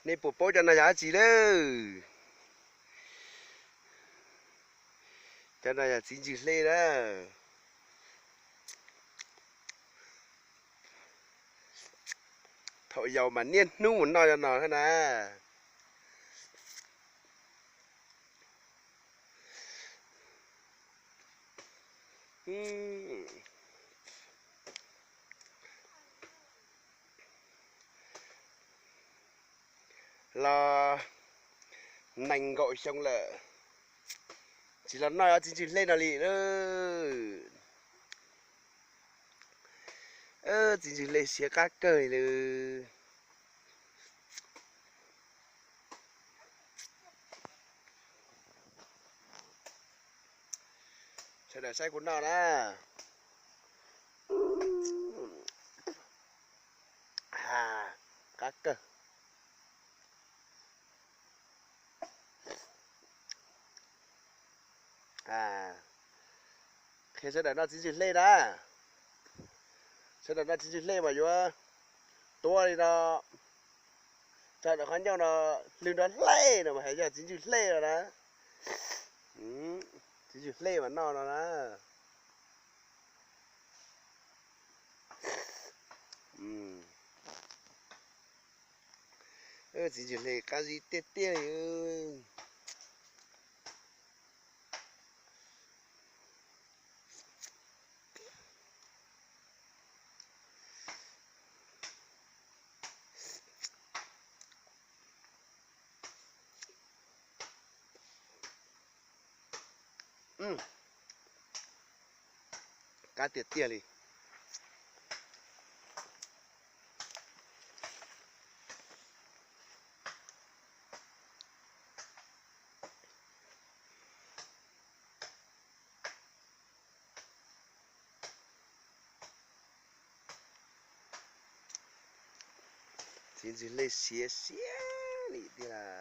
Nej puas paub cov no yog dab tsi lawm? Cov no yog txiv ntsws hle na. Thaum yaus mas niaj hnub mus noj cov no thiab na. Los nees nkaum xyoo lawm, tsis los noj txiv ntsws hle no li lawm. Txiv ntsws hle siav qab kawg li. Sawv daws saib kuv noj na. Qab kawg. Qhia sawv daws noj txiv ntsws hle na. Sawv daws noj txiv ntsws hle mas yuav tuab li no, tso ntawm qhov ncauj no, hlwb nrov hle no mas hais yog txiv ntsws hle no na. Txiv ntsws hle mas noj no na. Txiv ntsws hle qab zib tiag tiag li. Qab tiag tiag li. Txiv ntsws hle siav siab li tiag.